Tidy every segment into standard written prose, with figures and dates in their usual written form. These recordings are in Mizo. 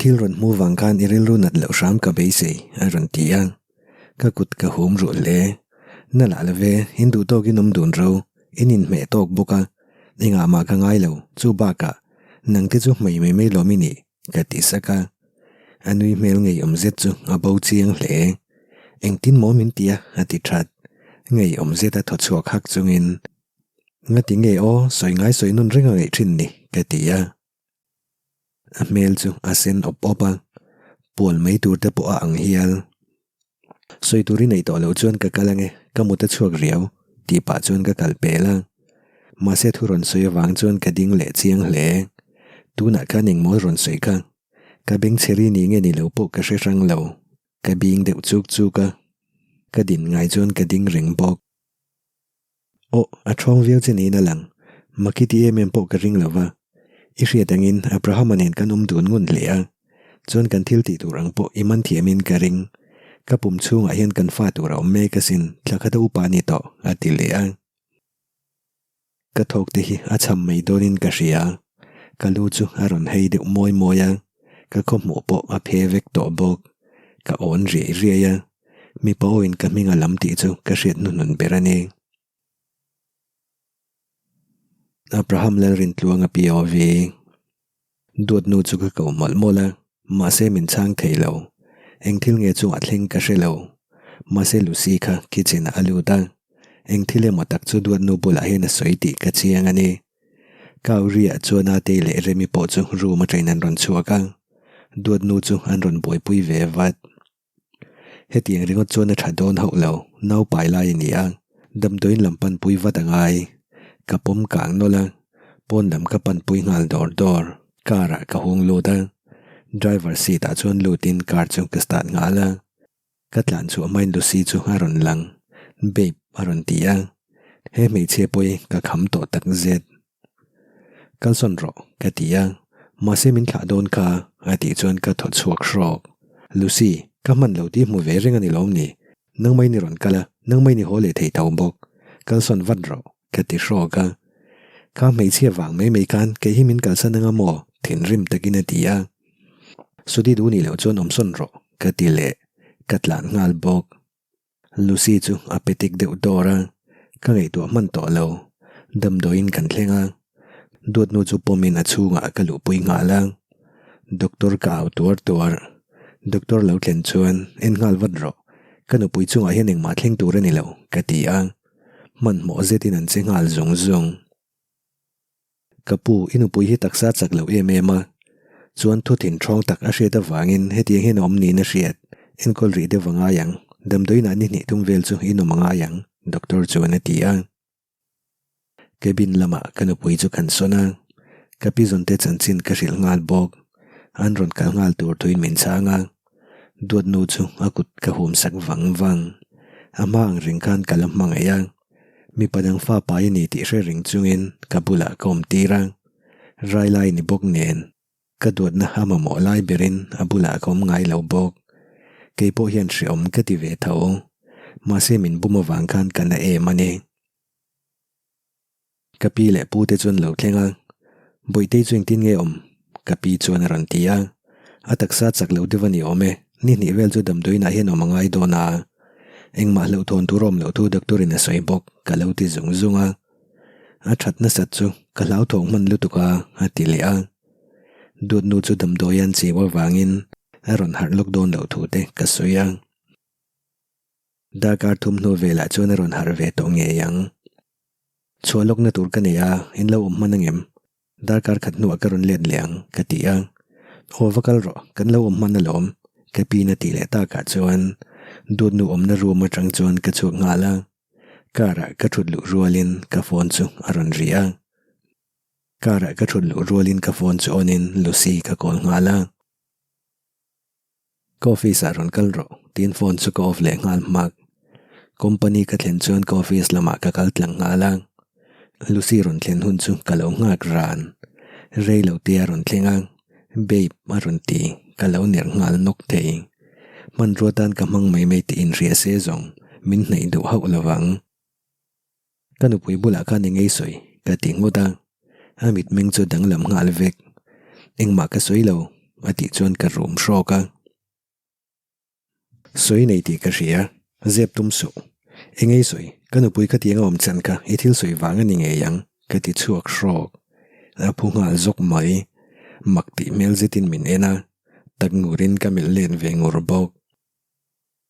thil rawn hmu vang khan i rilru nat loh hram ka beisei, a rawn ti a. Ka kut ka hum ruh hle. Na lah lo ve, in duh tawkin awm dun ro, in inhmeh tawk bawk a. Engah mah ka ngai lo, chu bakah nang te chu hmei mai mai lawm i nih, ka ti sak a. A nui hmel ngeiawm zet chu a bo chiang hle. Engtin maw min ti a, a ti that. Ngeiawm zet a thaw chhuak hak chungin, Ngati nge aw, sawi ngai sawi nun reng a ngaih thin ni, ka ti a. A hmel chu a sen awp awp a, pual mai tur te pawh a ang hial. Sawi tur i neih tawh loh chuan ka kal ange, ka mut a chhuak riau, tih pah chuan ka kal pel a. Mahse thu rawn sawi avang chuan ka ding leh chiang hle. Tunah khan engmaw rawn sawi kha? Ka beng chheri ni nge ni lo pawh ka hre hrang lo. Ka bing deuh chuk chuk a, ka din ngai chuan ka ding reng bawk. Aw, a thawng viau che niin a lang. Maki ti em em pawh ka ring lo va. I hriat angin Abraham-a nen kan awm dun ngun hle a. Chuan kan thil tih tur ang pawh i man thiamin ka ring. Ka pum chhungah hian kan fa tur a awm mek asin, thla khata upa a ni tawh, a ti leh a. Ka thawk te hi a cham mai dawnin ka hria. Ka lu chu a rawn hei deuh mawi mawi a, ka khawhmuh pawh a phe vek tawh bawk. Ka awn riai riai a. Mipa awin ka hming a lam tih chu ka hriat hnuhnun ber a ni. Abraham Lalrintluanga POV Duatnu chu ka ko mawlh mawlh a, mahse min chhang thei lo. Eng thil nge chungah thleng ka hre lo. Mahse Lucy kha kitchen ah a lut a, eng thil emaw tak chu Duatnu bulah hian a sawi tih ka chiang a ni. Kauri-ah chuan Atei leh Remi pawh chu room atangin an rawn chhuak a, Duatnu chu an rawn buaipui ve vat. Hetiang ringawt chuan a tha dawn hauh lo, naupai lai a ni a, damdawiin lam panpui vat a ngai. Ka pawm kang nawlh a, pawn lam ka panpui nghal dawr dawr, car ah ka hung lut a, driver seat ah chuan lutin car chu ka start nghal a, ka tlan chhuah hmain Lucy chu a rawn lang, Babe a rawn ti a, he hmeichhia pawh hi ka kham tawh tak zet. Kalsawn rawh, ka ti a, mahse min thlah dawn kha, a tih chuan ka thaw chhuak hrawk. Lucy, ka hman lo tih hmu ve reng a ni lawm ni? Nangmai ni rawn kal a, nangmai ni haw leh thei tho bawk. Kalsawn vat rawh, ka ti hrawk a. Kha hmeichhia vang mai mai khan kei hi min kalsan anga maw? thinrim takin a ti a. Sudi duh nih loh chuan awmsawn rawh, ka ti leh. Ka tlan nghal bawk. Lucy chu a petik deuh dawr a, ka ngaihtuah hman tawh lo. Damdawiin kan thleng a, duatnu chu pawmin a chhungah ka luhpui nghal a. Doctor ka au tuar tuar. Doctor lo thlen chuan en nghal vat rawh, ka nupui chungah hian engmah thleng tur a ni lo, ka ti a. Hmanhmawh zetin an che nghal zung zung. Ka pu, i nupui hi taksa chak lo em em a, chuan thu thin thawng tak a hriat avangin hetiang hian a awm niin a hriat. Enkawl rih deuh a ngai ang, damdawiinah ni hnih thum vel chu i nawm a ngai ang, doctor chuan a ti a. Cabin lamah ka nupui chu kan sawn a, ka pi zawnte chanchin ka hrilh nghal bawk. An rawn kal nghal tur thuin min chhang a, duatnu chu a kut ka hum sak vang vang. A hma ang reng khan ka la hmangaih a. Mipa dang fa pai a ni tih hre reng chungin ka bulah ka awm tir a, rai lai ni bawk nen ka duatna a mamawh lai berin a bulah ka awm ngai lo bawk. Kei pawh hian hreawm ka ti ve tho. Mahse min bum avang khan ka na em a ni. Ka pi leh pu te chuan lo thleng a, Bawihtei chu engtin nge awm? Ka pi chuan a rawn ti a. A taksa chak lo deuh a ni awm e, ni hnih vel chu damdawiinah hian awm a ngai dawn a. Engmah hlauhthawn tur awm loh thu doctor in a sawi bawk, ka lo ti zung zung a. A that nasat chu ka hlauthawng hman lutuk a, a ti leh a. Duatnu chu damdawi an chiu avangin a rawn harh lawk dawn loh thu te ka sawi a. Darkar thum hnu velah chuan a rawn harh ve tawh ngei ang. Chhuah lawkna tur ka nei a, in lo awm hman angem? Darkar khat hnuah ka rawn let leh ang, ka ti a. Aw va kal rawh, kan lo awm hman alawm, ka pin a tih leh takah chuan Dawtnu awmna room atang chuan ka chhuak nghal a. Car ah ka thut luh rualin ka phone chu a rawn ri a. Car ah ka thut luh rualin ka phone chu on in Lucy ka call nghal a. Ka office ah rawn kal rawh, tiin phone chu ka off leh nghal hmak. Company ka thlen chuan ka office lamah ka kal tlang nghal a. Lucy rawn thlen hun chu ka lo nghak ran. Rei lo te a rawn thleng a, Babe a rawn ti, ka lo ner nghal nawk thei. Hmanrua tan ka hmang mai mai tih inhria se zawng min hnaih duh hauh lovang. Ka nupui bulah khan eng ei sawi ka ti nghut a, a mitmeng chu danglam nghal vek. Engmah ka sawi lo, a tih chuan ka rum hrawk a. Sawi nei tih ka hria, zep tum suh. Engei sawi, ka nupui khatiang a awm chan kha i thil sawi vang a ni ngei ang, ka ti chhuak hrawk. A phu nghal zawk mai. Mak tih hmel zetin min en a, tak ngurin ka melh let ve ngur bawk.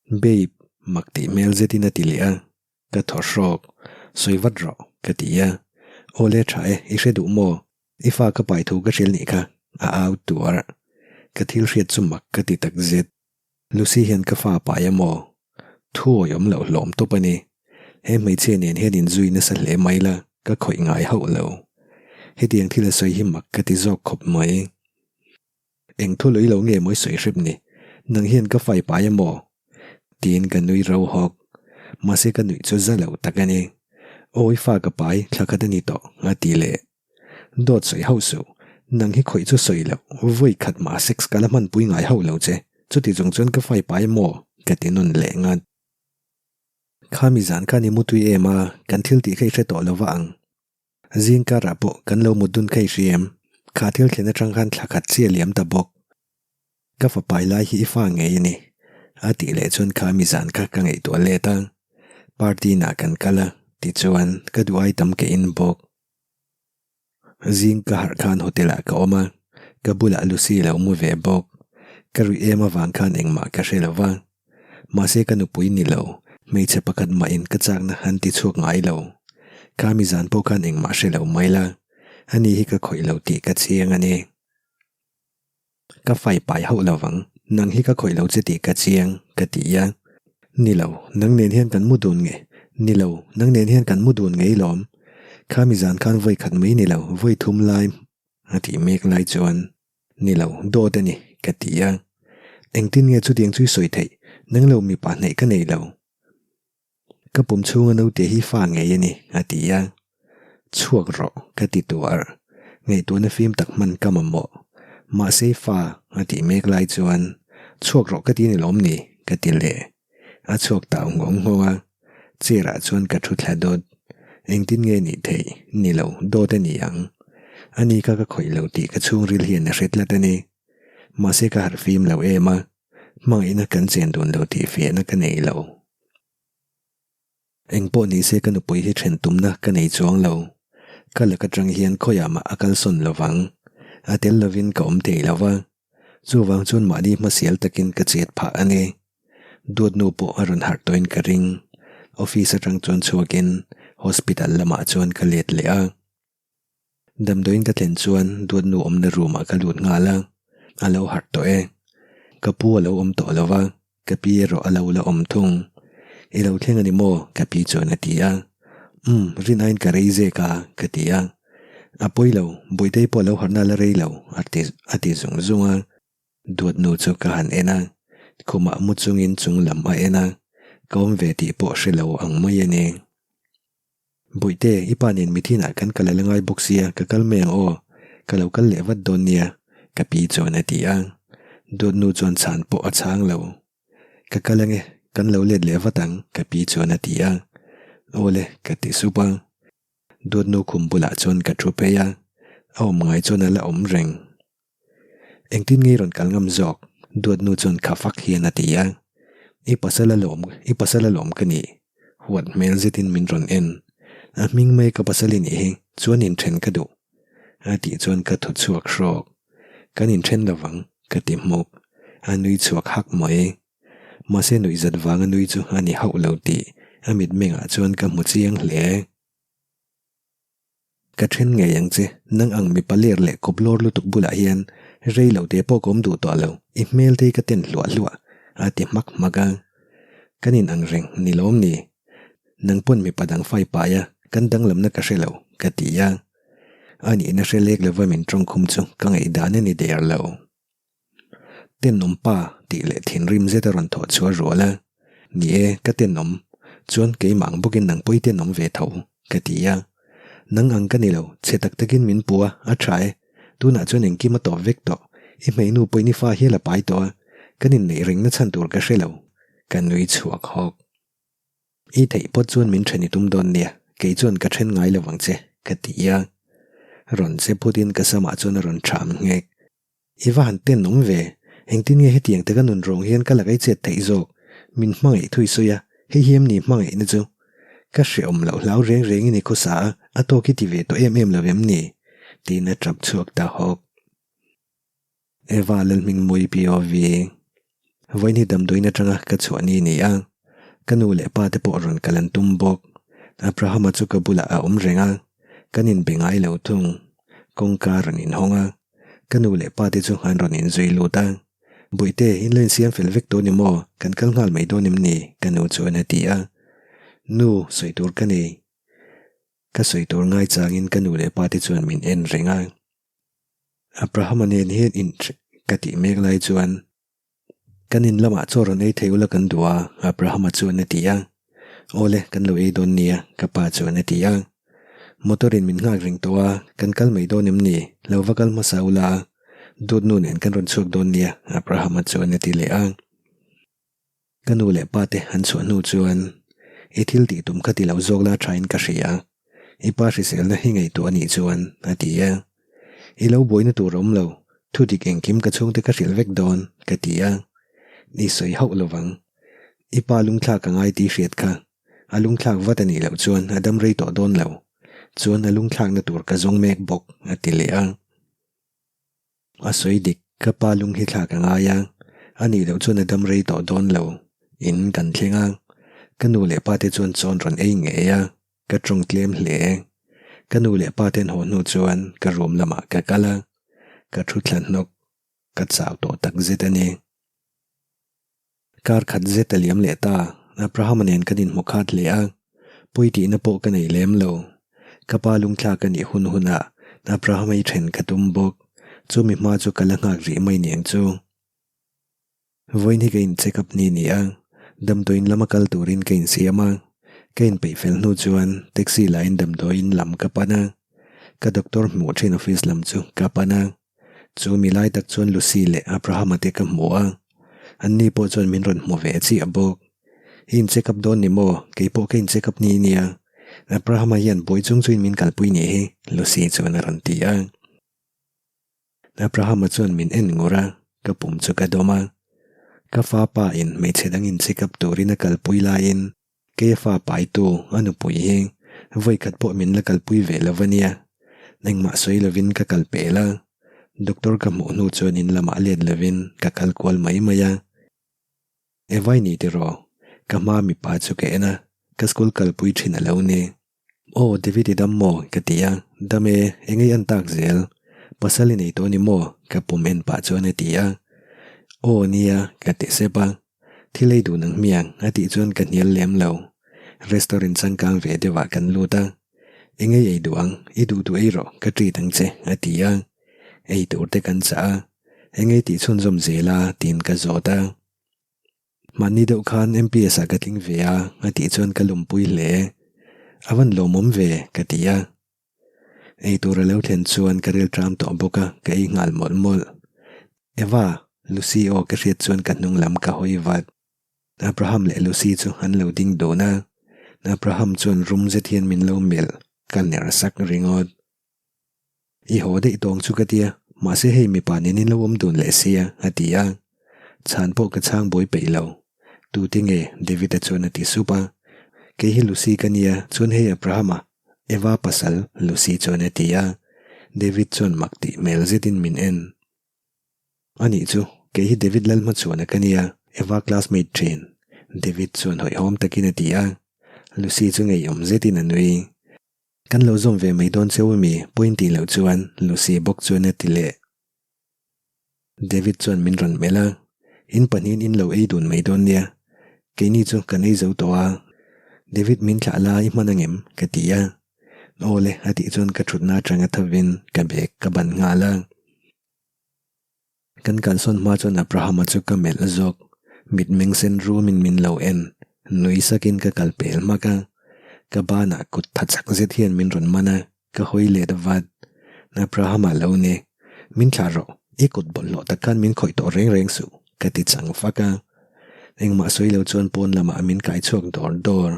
Babe, mak tih hmel zetin a ti leh a, ka thaw hrawk. Sawi vat rawh, ka ti a. Aw le tha e, i hre duh maw? I fa ka pai thu ka hrilh nih kha, a au tuar. Ka thil hriat chu mak ka ti tak zet. Lucy hian ka fa pai a maw? Thu awih awm loh hlawm tawp a ni. He hmeichhia nen hian inzui nasa hle mai la, ka khawih ngai hauh lo. Hetiang thil a sawi hi mak ka ti zawk khawp mai. Eng thu lui lo nge mawi sawi hrep ni? Nang hian ka fai pai a maw? Tiin ka nui ro hawk. Mahse ka nuih chu za lo tak a ni. Aw i fa ka pai thla khat a ni tawh a ti leh. Dawt sawi hauh suh. Nang hi khawih chu sawi loh. Vawi khat mah sex ka la hmanpui ngai hauh lo che. Chuti chung chuan ka fai pai a maw? Ka ti nawn leh ngat. Khami zan khan i mutui em a, kan thil tih kha i hre tawh lo va ang. Zing karah pawh kan lo mut dun kha i hria em? Kha thil thlen atang khan thla khat chiah liam ta bawk. Ka fapai lai hi i fa ngei a ni. A tih leh chuan kha mi zan kha ka ngaihtuah let a. Party nah kan kal a, tichuan ka duh ai tam ke in bawk. Zing ka harh khan hotel ah ka awm a, ka bulah Lucy lo mu ve bawk. Ka ruih em avang khan engmah ka hre lo va. Mahse ka nupui ni lo, hmeichhe pakhat mah in ka chakna an ti chhuak ngai lo. Kha mi zan pawh khan engmah hre lo mai la, ani hi ka khawih lo tih ka chiang a ni. Ka fai pai hauh lo vang, nang hi ka khawih lo che tih ka chiang, ka ti a. Ni lo, nang nen hian kan mu dun nge? Ni lo, nang nen hian kan mu dun ngei lawm. Kha mi zan khan vawi khat mai ni lo, vawi thum lai a tih mek lai chuan Ni lo, dawt a ni, ka ti a. Engtin nge chutiang chu i sawi theih? Nang lo mipa hnaih ka nei lo. Ka pum chhunga naute hi fa ngei a ni, a ti a. Chhuak rawh, ka ti tuar. Ngaihtuahna fim tak hman ka mamawh. Mahse fa, a tih mek lai chuan, Chhuak rawh ka ti ni lawm ni, ka ti leh. A chhuak tau nghawng nghawng a, chair ah chuan ka thu thla dawt. Engtin nge nih theih? Ni lo, dawt a ni ang. Ani kha ka khawih lo tih ka chhungril hian a hre tlat a ni. Mahse ka harh fim lo em a, hmangaihna kan chen dun lo tih fiahna ka nei lo. Engpawh ni se ka nupui hi then tumna ka nei chuang lo. Ka lak atang hian khawiah mah a kalsawn lo vang. A tel lovin ka awm thei lo va. Chuvang chuan mahni hmasial takin ka chet phah a ni. Duatnu pawh a rawn harh tawhin ka ring. Office atang chuan chhuakin hospital lamah chuan ka let leh a. Damdawiin ka thlen chuan Duatnu awmna room ah ka lut nghal a, a lo harh tawh e. Ka pu a lo awm tawh lo va, ka pi erawh a lo la awm thung. I lo thleng a ni maw? ka pi chuan a ti a. Umm, rin aiin ka rei zek a, ka ti a. A pawi lo, Bawihtei pawh a lo harhna a la rei lo, a ti a ti zung zung a. Duatnu chu ka han en a, khumah mu chungin chung lam a en a, ka awm ve tih pawh hre lo ang mai a ni. Bawihte, i pa nen mithinah kan kal a la ngai bawk sia, ka kal mai ang aw. Ka lo kal leh vat dawn nia, ka pi chuan a ti a. Duatnu chuan chhan pawh a chhang lo. Ka kal ange, kan lo let leh vat ang, ka pi chuan a ti a. Awle, ka ti sup a. Duatnu khum bulah chuan ka thu phei a, a awm ngai chuan a la awm reng. Engtin nge i rawn kal ngam zawk? Duatnu chuan kha fak hian a ti a. I pasal alawm, i pasal alawm ka nih. Huat hmel zetin min rawn en. A hming mai ka pasal i nih hi, chuan inthen ka duh. A tih chuan ka thaw chhuak hrawk. Kan inthen lovang, ka ti hmuk. A nui chhuak hak mai. Mahse nuihzat vanga nui chu a ni hauh lo tih a mitmengah chuan ka hmu chiang hle. Ka then ngei ang che, nang ang mipa ler leh kawp lawr lutuk bulah hian rei lo te pawh ka awm duh tawh lo, i hmel te hi ka ten hluah hluah, a ti hmak hmak a. Kan in ang reng, ni lawm ni? Nang pawn mipa dang fai pai a, kan danglamna ka hre lo, ka ti a. A nihna hre lek lova min tawngkhum chu ka ngaihdan a ni der lo. Tenawm pa tih leh thinrim zet a rawn thawh chhuah rual a, Ni e, ka tenawm. Chuan keimah ang bawkin nang pawh i tenawm ve tho, ka ti a. Nang ang ka ni lo, chhe tak takin min pu a, a tha e. Tunah chuan engkim a tawp vek tawh. I hmeinu pawhin i fa hial a pai tawh a, kan inneih rengna chhan tur ka hre lo, ka nui chhuak hawk. I theih pawt chuan min then i tum dawn nia, kei chuan ka then ngai lo vang che, ka ti a. Rawn che phutin ka samah chuan a rawn tham nghek. I va han tenawm ve, engtin nge hetiang taka nun rawng hian ka lak ei chet theih zawk? Min hmangaih thui sawi a, hei hi em ni hmangaihna chu? Ka hrehawm loh hlau reng rengin i khawsa a, a tawk i ti ve tawh em em lo em ni? Tiin a tap chhuak ta hawk. Eva Lalhmingmui POV Vawiin hi damdawiin atanga ka chhuah ni ni a, ka nu leh pa te pawh rawn kal an tum bawk. Abrahama chu ka bulah a awm reng a, kan inbe ngai lo thung. Kawngka rawn inhawng a, ka nu leh pa te chu an rawn inzui lut a. Bawihte, in lo insiam fel vek tawh ni maw? Kan kal nghal mai dawn em ni? Ka nu chuan a ti a. Nu, sawi tur ka nei. Ka sawi tur ngai changin ka nu leh pa te chuan min en reng a. Abrahama nen hian in ka tih mek lai chuan kan in lamah chaw rawn ei thei ula kan duh a, Abrahama chuan a ti a. Awle, kan lo ei dawn nia, ka pa chuan a ti a. Motor in min nghak reng tawh a, kan kal mai dawn em ni? Lo va kal hmasa ula, dawtnu nen kan rawn chhuak dawn nia, Abrahama chuan a ti leh a. Ka nu leh pa te an chhuah hnu chuan i thil tih tum kha ti lo zawk la thain ka hria. I pa hriselna hi ngaihtuah a nih chuan, a ti a. I lo buaina tur a awm lo, thu dik engkim ka chhungte ka hrilh vek dawn, ka ti a. I sawi hauh lovang. I pa lungthlak a ngai tih hriat kha. A lungthlak vat a nih loh chuan a dam rei tawh dawn lo. Chuan a lungthlakna tur ka zawng mek bawk, a ti leh a. A sawi dik, ka pa lung hi thlak a ngai a, a nih loh chuan a dam rei tawh dawn lo. In kan thleng a, ka nu leh pa te chuan chawn rawn ei ngei a, ka tawng tlem hle. Ka nu leh pa ten haw hnu chuan ka room lamah ka kal a, ka thu thla hnawk, ka chau tawh tak zet a ni. Kar khat zet a liam leh ta, Abraham-a nen kan inhmu khat leh a, pawi tihna pawh ka nei lem lo. Ka pa lungthlak a nih hun hunah Abraham-a i then ka tum bawk, chumi hma chu ka la nghak rih mai niang chu. Vawiin hi ka in check up ni ni a, damdawiin lama kal turin ka insiam a, ka inpeih fel hnu chuan taxi lahin damdawiin lam ka pan a, ka doctor hmuh thin office lam chu ka pan a. Chu mi lai tak chuan Lucy leh Abraham-a te ka hmu a, anni pawh chuan min rawn hmu ve chiah bawk. I in check up dawn ni maw? Kei pawh ka in check up ni nia. Abraham-a hian buai chung chuin min kalpui nih hi, Lucy chuan a rawn ti a. Abraham-a chuan min en ngur a, ka pum chu ka dawm a. Ka fa pa in hmeichhe dang in check up turin a kalpui laiin Kei a fa paitu a nupui hi vawi khat pawh min la kalpui ve lo a nia. Engmah sawi lovin ka kal pel a, doctor ka hmuh hnu chuan in lamah let lovin ka kal kual mai mai a. Evai ni tiraw? Ka hma mipa chu ka en a, ka school kalpui thin a lo ni. Aw David i dam maw? ka ti a, dam e, engei an tak zel. Pasal i nei tawh a ni maw? ka pum en pah chuan a ti a. Aw nia, ka ti sep a. Thil ei dun ang hmiang a tih chuan ka hnial lem lo. Restaurant changkang ve deuhah kan lut a. Eng ei ei duh ang, i duh duh ei rawh, ka treat ang che, a ti a. Ei tur te kan chah a. Eng ei tih chhunzawm zel a, tiin ka zawt a. Mahni deuh khan MPS ah ka tling ve a, a tih chuan ka lumpui hle. A van lawmawm ve, ka ti a. Ei tur a lo thlen chuan ka ril tram tawh bawk a, ka ei nghal mawlh mawlh. Eva, Lucy aw ka hriat chuan ka hnung lam ka hawi vat. Abraham leh Lucy chu an lo ding dun a, Abraham chuan rum zet hian min lo melh, ka ner sak ringawt. I haw daih tawng chu ka tia, mahse hei mipa nen in lo awm dun leh sia, a ti a. Chhan pawh ka chhang buai peih lo. Tute nge? David-a chuan a ti sup a. Kei hi Lucy ka nia, chuan hei Abraham-a, Eva pasal, Lucy chuan a ti a. David chuan mak tih hmel zetin min en. Anih chu, kei hi David Lalhmachhuana ka nia, Eva classmate thin. David chuan hawihhawm takin a ti a. Lucy chu ngeiawm zetin a nui. Kan lo zawm ve mai dawn cheu ami, point tih loh chuan, Lucy bawk chuan a ti leh. David chuan min rawn melh a, In pahnihin in lo ei dun mai dawn nia, keini chu kan ei zo tawh a, David min thlah la i hman angem? ka ti a. Aw le a tih chuan ka thutna atanga thovin ka bag ka ban nghal a. Kan kalsawn hma chuan Abraham-a chu ka melh zawk, mitmeng sen rumin min lo en, nui sakin ka kal pel hmak a, ka banah kut tha chak zet hian min rawn man a. Ka hawi let vat. Abraham-a lo ni. Min thlah rawh, i kut bawlhhlawh tak khan min khawih tawh reng reng suh, ka ti chang fak a. Engmah sawi lo chuan pawn lamah min kai chhuak dawr dawr.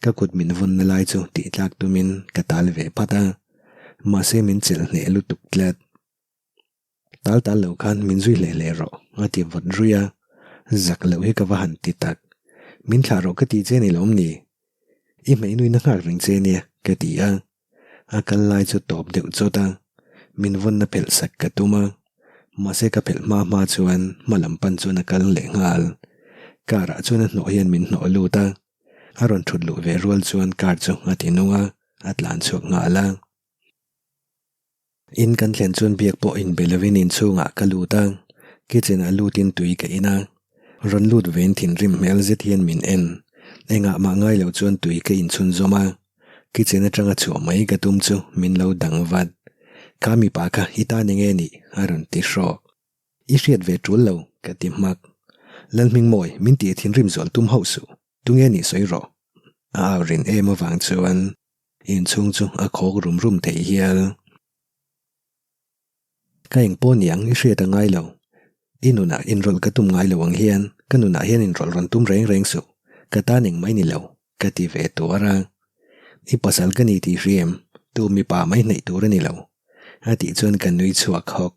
Ka kut min vawnna lai chu tih tlak tumin ka tal ve phat a. Mahse min chelh hneh lutuk tlat. Tal tal lo khan min zui hle hle rawh, a ti vawt ruih a. Zak loh hi ka va han ti tak. Min thlah rawh ka ti che ni lawm ni? I hmeinuina nghak reng che nia, ka ti a. A kal lai chu tawp deuh chawt a, min vawnna phelh sak ka tum a. Mahse ka phelh hma hma chuan hma lam pan chuan a kal leh nghal. Car ah chuan a hnawh hian min hnawh lut a. A rawn thut luh ve rual chuan car chu a ti nung a, a tlan chhuak nghal a. In kan thlen chuan biak pawh inbe lovin inchhungah ka lut a, kitchen ah lutin tui ka in a, rawn lut vein thinrim hmel zet hian min en. Engah mah ngai lo chuan tui ka inchhunzawm a, kitchen atanga chhuah mai ka tum chu min lo dang vat. Kha mipa kha i tan enge nih? a rawn ti hrawk. I hriat ve tul lo, ka ti hmak. Lalhmingmawi, min tih thinrim zual tum hauh suh. Tunge nih sawi rawh? A au rin em avang chuan Inchhung chu a khawk rum rum thei hial. Ka engpawh ni ang i hriat a ngai lo. I nunah inrawlh ka tum ngai lo ang hian ka nunah hian inrawlh rawn tum reng reng suh. Ka tan engmah i ni lo, ka ti ve tuar a. I pasal ka ni tih hria em? Tu mipa mai hnaih tur a ni lo. A tih chuan ka nui chhuak hawk.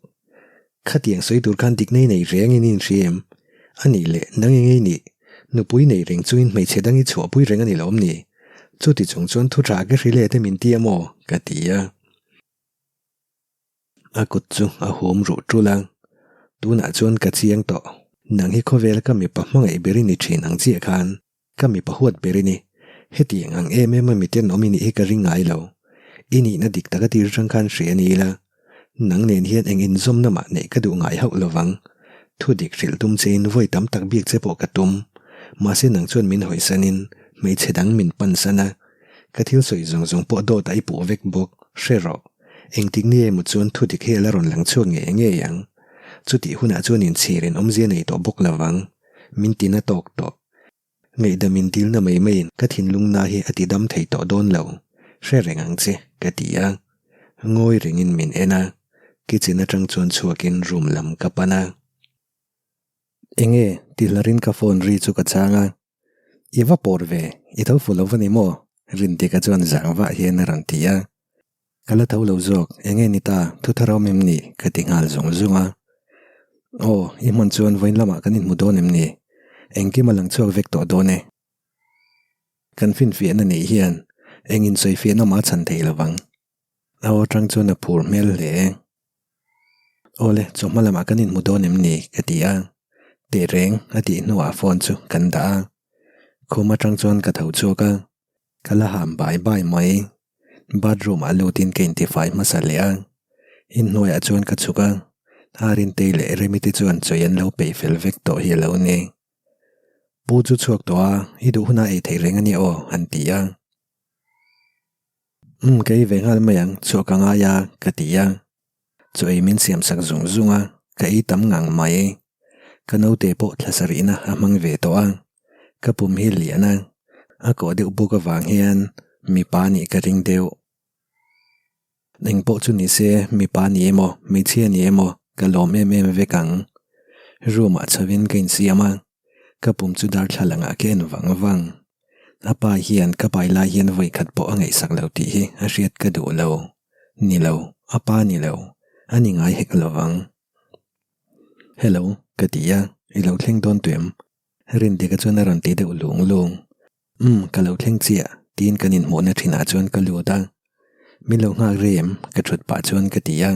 Khatiang sawi tur khan dikna i nei reng in inhria em? A nih leh, nang eng ei nih? Nupui nei reng chungin hmeichhe dang i chhuahpui reng a ni lawm ni? Chuti chung chuan thu tha ka hri let em inti a maw? ka ti a. A kut chu a hum ruh tul a. Tunah chuan ka chiang tawh. Nang hi khawvela ka mipa hmangaih ber i ni thin ang chiah khan Ka mipa huat ber i ni. Hetiang ang em em a miten awm i nih hi ka ring ngai lo. I nihna dik taka tir atang khan hria ni ila. Nang nen hian eng inzawmna mah neih ka duh ngai hauh lovang. Thu dik hrilh tum chein vawi tam tak bik che pawh ka tum. Mahse nang chuan min hawisanin hmeichhe dang min pansan a. Ka thil sawi zawng zawng pawh dawtah i puh vek bawk. Hre rawh. Engtik ni emaw chuan thu dik hi a la rawn lang chhuak ngei ngei ang. Chutih hunah chuan inchhirin awmzia nei tawh bawk lovang. Min tina tawk tawh. Ngaihdam in dilna mai maiin ka thinlungna hi a ti dam thei tawh dawn lo, hre reng ang che, ka ti a. Ngawi rengin min en a, kitchen atang chuan chhuakin room lam ka pan a. Enge? ti hlarin ka phone ri chu ka chhang a. I va pawr ve, i tho fu lo va ni maw? Rindika chuan zang vah hian a rawn ti a. Ka la tho lo zawk, enge ni ta, thu thar awm em ni? ka ti nghal zung zung a. Aw, i hman chuan vawiin lamah kan inhmu dawn em ni? Engkim a lang chhuak vek tawh dawn e. Kan finfiahna neih hian eng insawifiahna mah a chhan thei lo vang. A aw atang chuan a phur hmel hle e. Aw le, chawhma lamah kan inhmu dawn em ni? ka ti a. Tehreng, a tih hnuah phone chu kan dah a. Khum atang chuan ka tho chhuak a. Ka la ham bai bai mai. Bathroom ah lutin ka intifai hmasa leh a. Inhnuaiah chuan ka chhuk a. Arintei leh Remi te chuan chawi an lo peih fel vek tawh hi a lo ni. Pu chu chhuak tawh a, i duh hunah ei theih reng a nia aw, an ti a. Umm ka ei ve nghal mai ang, chhuah ka ngai a, ka ti a. Chaw ei min siam sak zung zung a, ka ei tam ngang mai. Ka naute pawh thla sarihna a hmang ve tawh a, ka pum hi lian a, a kawh deuh buk avang hian mipa nih ka ring deuh. Eng pawh chu ni se mipa ni emaw hmeichhia ni emaw ka lawm em em vek ang. Room ah chhovin ka insiam a, ka pum chu darthlalang ah ka en vang vang. A pa hian ka pai lai hian vawi khat pawh a ngaihsak lo tih hi a hriat ka duh lo. Ni lo, a pa ni lo, a ni ngai hek lo vang. Hello, ka ti a, i lo thleng dawn tuem? Rindika chuan a rawn ti deuh lung lung. Umm, ka lo thleng chiah, tiin kan inhmuhna thinah chuan ka lut a. Min lo nghak rei em? ka thut pah chuan ka ti a.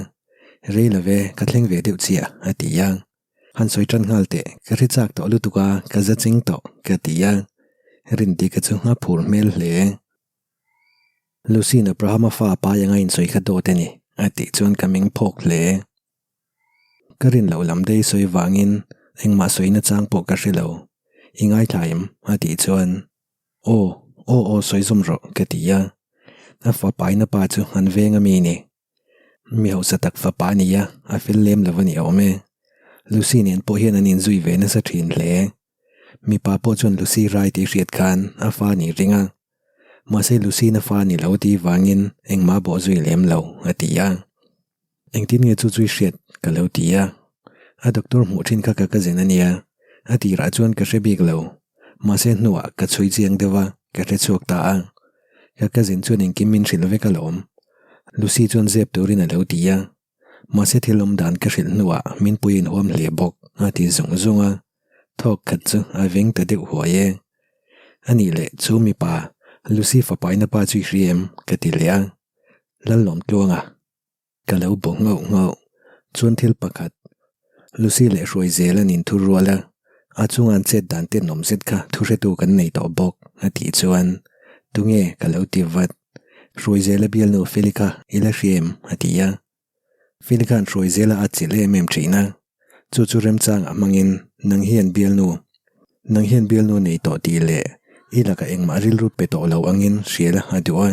Rei lo ve, ka thleng ve deuh chiah, a ti a. Han sawi tan nghal teh, ka hre chak tawh lutuk a, ka za ching tawh, ka ti a. Rindika chu a phur hmel hle. Lucy'n Abraham-a fa a pai anga insawi kha dawt a ni, a tih chuan ka meng phawk hle. Ka rin loh lam daih sawi vangin engmah sawina chang pawh ka hre lo. I ngaithla em? a tih chuan, Aw, aw aw sawi zawm rawh, ka ti a. A fa paina pa chu an veng a mi ni. Mi hausa tak fapa a ni a, a fel lem lo a ni awm e. Lucy nen pawh hian an inzui ve nasa thin hle. Mipa pawh chuan Lucy rai tih hriat khan a fa a nih ring a. Mahse Lucy-na fa a ni lo tih vangin engmah a bawh zui lem lo, a ti a. Engtin nge chu chu i hriat? ka lo ti a. A doctor hmuh thin kha ka cousin a nia. A tirah chuan ka hre bik lo. Mahse hnuah ka chhui chiang deuh a, ka hre chhuak ta a. Ka cousin chuan engkim min hrilh vek alawm. Lucy chuan zep turin a lo ti a. Mahse thil awm dan ka hrilh hnuah min pui inhuam hle bawk a ti zung zung a. Thawk khat chu a veng ta deuh huai e. A nih leh chu mipa Lucy fapaina pa chu i hria em? ka ti leh a. Lallawmtluanga. Ka lo bo nghauh nghauh. Chuan thil pakhat, Lucy leh Hruaizel an inthu rual a, a chunga an chet dan tenawm zet kha thuhretu kan nei tawh bawk, a tih chuan, Tunge? ka lo ti vat. Hruaizela bialnu Feli kha i la hria em? a ti a. Feli khan Hruaizela a chilh em em thin a, chu chu remchangah hmangin nang hian bialnu, nang hian bialnu nei tawh tih leh i lakah engmah rilru pe tawh lo angin hria la a duh a.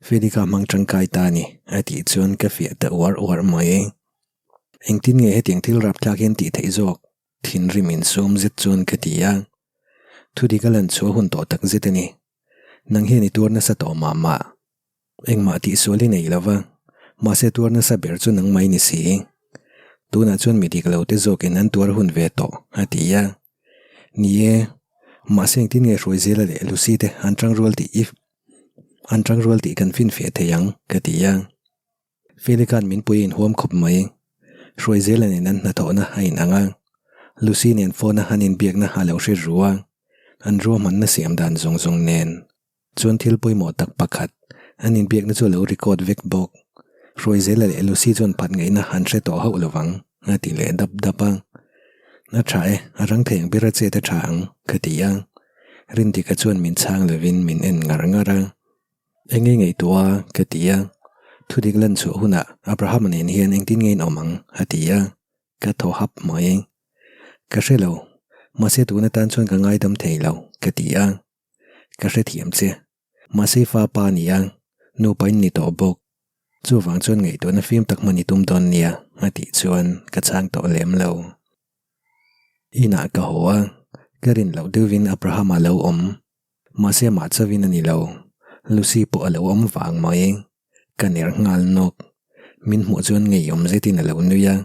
Feli kha hmang tangkai ta a ni, a tih chuan ka fiah ta uar uar mai. Engtin nge hetiang thil rapthlak hian tih theih zawk? Thinrim insum zet chuan ka ti a. Thudik a lan chhuah hun tawh tak zet a ni. Nang hian i tuar nasa tawh mah mah. Engmah tihsual i nei lo va, mahse tuar nasa ber chu nangmah i ni si. Tunah chuan mi dik lo te zawkin an tuar hun ve tawh, a ti a. Ni e, mahse engtin nge Hruaizela leh Lucy te an tangrual tih i An tangrual tih kan finfiah thei ang, ka ti a. Feli khan min pui a inhuam khawp mai. Hruaizela nen an hnathawhna a inang a. Lucy nen phone a an inbiakna a lo hre ru a. An ruahmanna siam dan zawng zawng nen chuan thil pawimawh tak pakhat an inbiakna chu a lo record vek bawk. Hruaizela leh Lucy chuan phat ngaihna an hre tawh hauh lovang, a ti leh dap dap a. A tha e, a rang thei ang ber a chet a tha ang, ka ti a. Rindika chuan min chhang lovin min en ngar ngar a. Eng nge ngaihtuah a? ka ti a. Thudik lan chhuah hunah Abraham-a nen hian engtin nge in awm ang? a ti a. Ka thaw hap mai. Ka hre lo. Mahse tun atan chuan ka ngaidam thei lo, ka ti a. Ka hrethiam che. Mahse fa pa a ni a, nupa in ni tawh bawk. Chuvang chuan ngaihtuahna fim tak hman i tum dawn nia, a tih chuan ka chhang tawh lem lo. Inah ka haw a, ka rin loh deuhin Abraham a lo awm. Mahse amah chauhin a ni lo, Lucy pawh a lo awm vang mai. Ka ner nghal nawk. Min hmuh chuan ngeiawm zetin a lo nui a,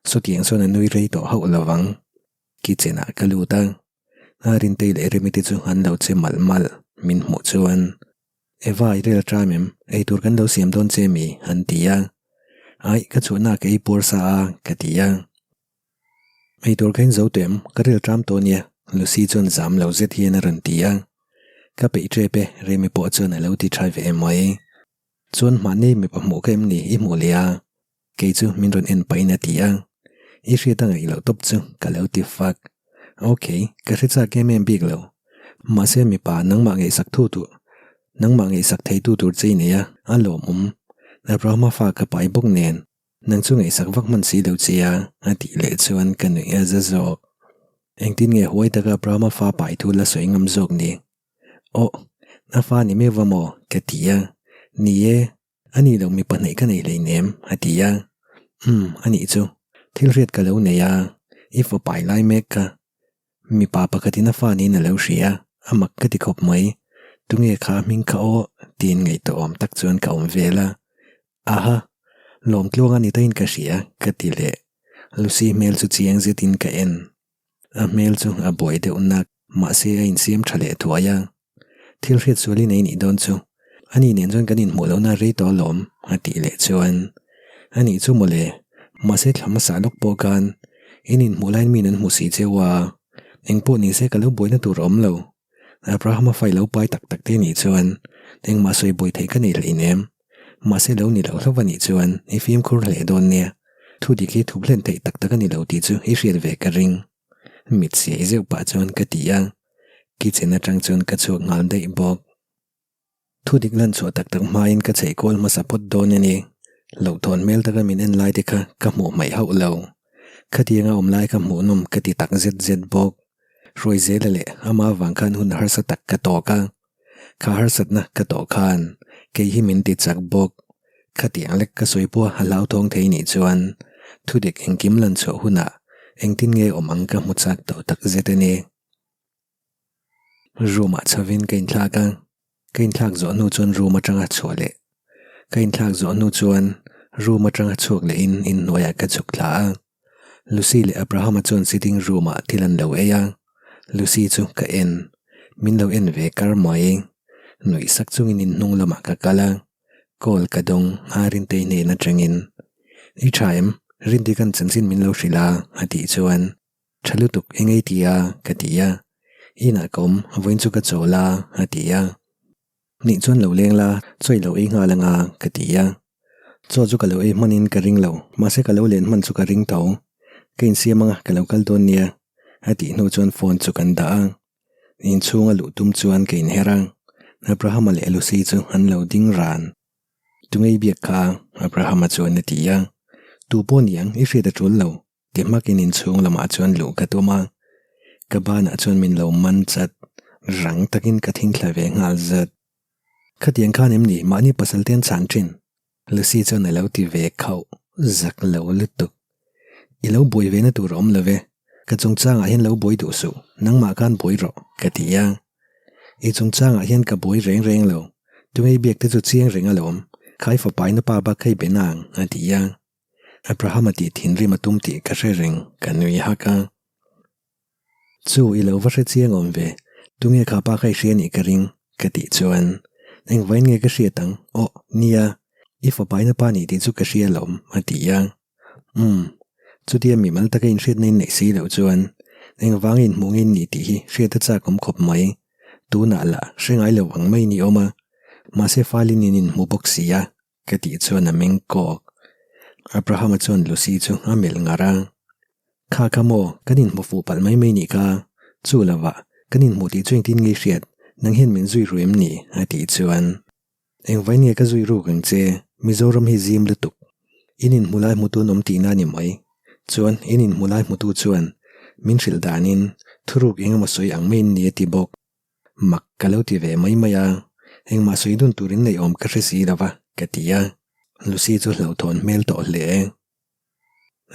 sawtiang chuan a nui rei tawh hauh lo vang. Kitchen ah ka lut a, a Rintei leh Remi te chu an lo che malh malh min hmuh chuan. Eva i rel ṭam em? Eitur kan lo siam dawn che mi? an ti a. Aih, ka chhuahna ka ei puar sa a, ka ti a. Eitur ka inzo teh em? Ka rel ṭam tawh nia, Lucy chuan zam lo zet hian a rawn ti a. Ka peih ṭep e, Remi pawh chuan a lo ti ṭha ve mai. Chuan mahni mipa hmuh ka em ni i hmuh leh a? Kei chu min rawn en pahin a ti a. I hriat a ngaih loh tawp chu ka lo ti fak. Ok, ka hre chak em em bik lo. Mahse mipa nangmah ngaihsak thu tur, nangmah ngaihsak theitu tur che i nei a, a lawmawm. Abrahama fa ka pai bawk nen. Nang chu ngaihsak vak hman si lo che a, a tih leh chuan ka nuih a za zawk. Engtin nge huai taka Brahma fa pai thu la sawi ngam zawk ni? Aw, a fa ni meuh va maw? ka ti a. Ni e, a ni lo mi pahnih ka nei hleinem, a ti a. Umm, a nih chu. Thil hriat ka lo nei a, i fa pai lai mek kha. Mipa pakhatin a fa niin a lo hria a, a mak ka ti khawp mai. Tunge kha a hming kha aw? tiin ngaihtuahawm tak chuan ka awm vel a. Aha! Lawmtluang a ni tain ka hria, ka ti leh. Lucy hmel chu chiang zetin ka en. A hmel chu a buai deuh nak, mahse a insiam tha leh thuai a. Thil hriat sualin ei nih dawn chu. Ani nen chuan kan inhmuh lohna a rei tawh alawm, a tih leh chuan. A nih chu mawle, mahse thla hmasa lawk pawh khan in inhmuh laiin mi an hmu si cheu a, engpawh nise ka lo buaina tur a awm lo. Abraham-a fa i lo pai tak tak te nih chuan engmah sawi buai theih ka nei hleinem. Mahse lo ni loh hlauh a nih chuan i fimkhur hle dawn nia. Thu dik hi thup hlen theih tak tak a ni lo tih chu i hriat ve ka ring. Mit siai zeuh pah chuan ka ti a, kitchen atang chuan ka chhuak nghal daih bawk. Thu dik lan chhuah tak tak hmain ka chheih kual hmasa phawt dawn a ni. Hlauhthawn hmel taka min en lai te kha ka hmuh hmaih hauh lo. Khatianga awm lai kha hmuhnawm ka ti tak zet zet bawk. Hruaizela leh ama vang khan hun harsa tak ka tawk a. Kha harsatna ka tawh khan kei hi min ti chak bawk. Khatiang lek ka sawi pawh a hlauthawng thei nih chuan thudik engkim lan chhuah hunah engtin nge awm ang ka hmu chak tawh tak zet a ni. Room ah chhovin ka inthlak a, ka inthlak zawh hnu chuan room atanga chhuah leh ka inthlak zawh hnu chuan room atanga chhuak lehin inhnuaiah ka chhuk thla a. Lucy leh Abraham-a chuan sitting room ah thil an lo ei a, Lucy chu ka en, min lo en ve kar mai. Nuih sak chungin inhnung lamah ka kal a, call ka dawng a Rintei hnen atangin. I tha em? Rindikan chanchin min lo hrilh a, a tih chuan, Tha lutuk, eng ei ti a? ka ti a. Inah ka awm, vawiin chu ka chawl a, a ti a. Nih chuan lo leng la, chaw i lo ei nghal anga, ka ti a. Chaw chu ka lo ei hmanin ka ring lo, mahse ka lo len hman chu ka ring tho. Ka insiam anga ka lo kal dawn nia, a tih hnu chuan phone chu kan dah a. Inchhunga luh tum chuan ka inher a, Abraham-a leh Lucy chu an lo ding ran. Tunge i biak kha? Abraham-a chuan a ti a. Tu pawh niang, i hriat a tul lo, ti hmakin inchhung lamah chuan luh ka tum a. Ka banah chuan min lo man chat, rang takin ka thingthla ve nghal zat. Khatiang khan em ni mahni pasal te an chhan thin? Lucy chuan a lo ti ve khauh, zak lo lutuk. I lo buai ve na tur a awm lo ve, ka chungchangah hian lo buai duh suh, nangmah khan buai rawh, ka ti a. I chungchangah hian ka buai reng reng lo, tunge biak te chu chiang reng alawm, khai fapaina pa bak kha i be nang, a ti a. Abraham-a tih thinrim a tum tih ka hre reng, ka nui hak a. Chu i lo va hre chiang awm ve, tunge kha pa kha i hria nih ka ring, ka tih chuan engvain nge ka hriat ang, aw nia, i fapaina pa nih tih chu ka hria alawm, a ti a. Umm, chutia mimal taka inhriatna in neih si loh chuan engvanga inhmuh nge in nih tih hi hriat a chak awm khawp mai, tunah lah hre ngai lo ang mai ni awm a, mahse falin in inhmu bawk si a. Ka tih chuan a meng kawk. Abraham-a chuan Lucy chu a melh ngar a. Kha kha maw, kan inhmu fuh palh mai mai nih kha. Chu lovah, kan inhmuh tih chu engtin nge i hriat? Nang hian min zui ru em ni? a tih chuan. Engvain nge ka zui ruk ang che? Mizoram hi zim lutuk. In inhmu lai hmutu an awm tihna a ni mai. Chuan, in inhmu lai hmutu chuan min hrilh danin thuruk eng emaw sawi ang maiin ni a ti bawk. Mak ka lo ti ve mai mai a, engmah sawi dun turin neih awm ka hre si lo va, ka ti a. Lucy chu hlauhthawn hmel tawh hle.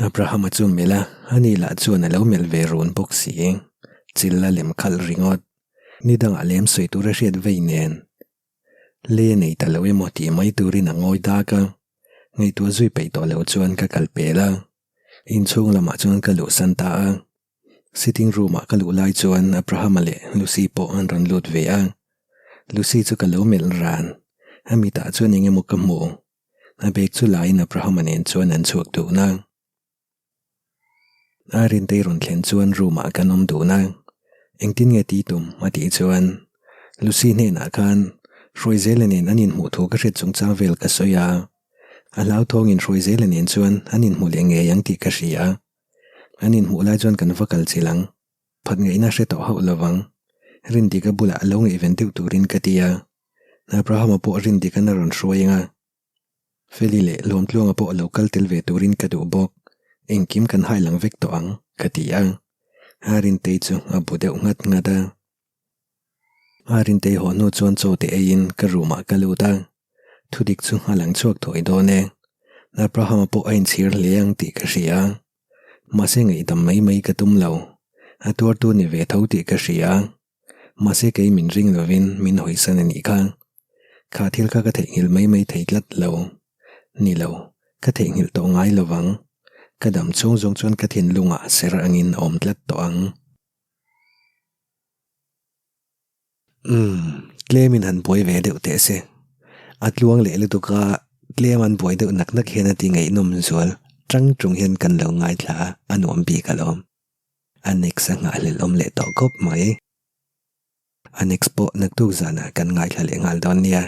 Abraham-a chu melh a, ani lah chuan a lo melh ve run bawk si. Chil a lem khalh ringawt. Ni dangah lem sawi tur a hriat vei nen. Lei a nei ta lo emaw tih mai turin a ngawi dak a. Ngaihtuah zui peih tawh lo chuan ka kal pel a. Inchhung lamah chuan ka luhsan ta a. Sitting room ah ka luh lai chuan Abraham-a leh Lucy pawh an rawn lut ve a. Lucy chu ka lo melh ran. A mitah chuan eng emaw ka hmu. A bag chu laiin Abraham-a nen chuan an chhuak dun a. Arintei rawn thlen chuan room ah kan awm dun a. Engtin nge ti tum? a tih chuan Lucy hnenah khan Hruaizela nen an inhmuh thu ka hriat chungchang vel ka sawi a. A hlauthawngin Hruaizela nen chuan an inhmu leh ngei ang tih ka hria. An inhmuh lai chuan kan va kal chilh ang. Phat ngaihna hre tawh hauh lo vang. Rindika bulah lo ngaihven deuh turin ka ti a. Abraham-a pawh Rindika'n a rawn hruai ang a. Feli leh Lawmtluanga pawh lo kal tel ve turin ka duh bawk. Engkim kan hai lang vek tawh ang, ka ti a. Arintei chu a bu deuh nghat nghat a. Arintei haw hnu chuan chaw te eiin ka room ah ka lut a. Thudik chu a lang chhuak thuai dawn e. Abraham-a pawh a inchhir hle ang tih ka hria. Mahse ngaihdam mai mai ka tum lo. A tuartu ni ve tho tih ka hria. Mahse kei min ring lovin min hawisan a nih kha. Kha thil kha ka theihnghilh mai mai thei tlat lo. Ni lo, ka theihnghilh tawh ngai lovang. Ka dam chhung zawng chuan ka thinlungah ser angin a awm tlat tawh ang. Umm, tlemin han buai ve deuh teh se. A tluang leh lutuk a, tlem an buai deuh nak nak hian a ti ngaihnawm zual. Tang tung hian kan lo ngaithla a, a nuam bik alawm. A next a nghahhlelh awm leh tawh khawp mai. A next pawh naktuk zanah kan ngaithla leh nghal dawn nia.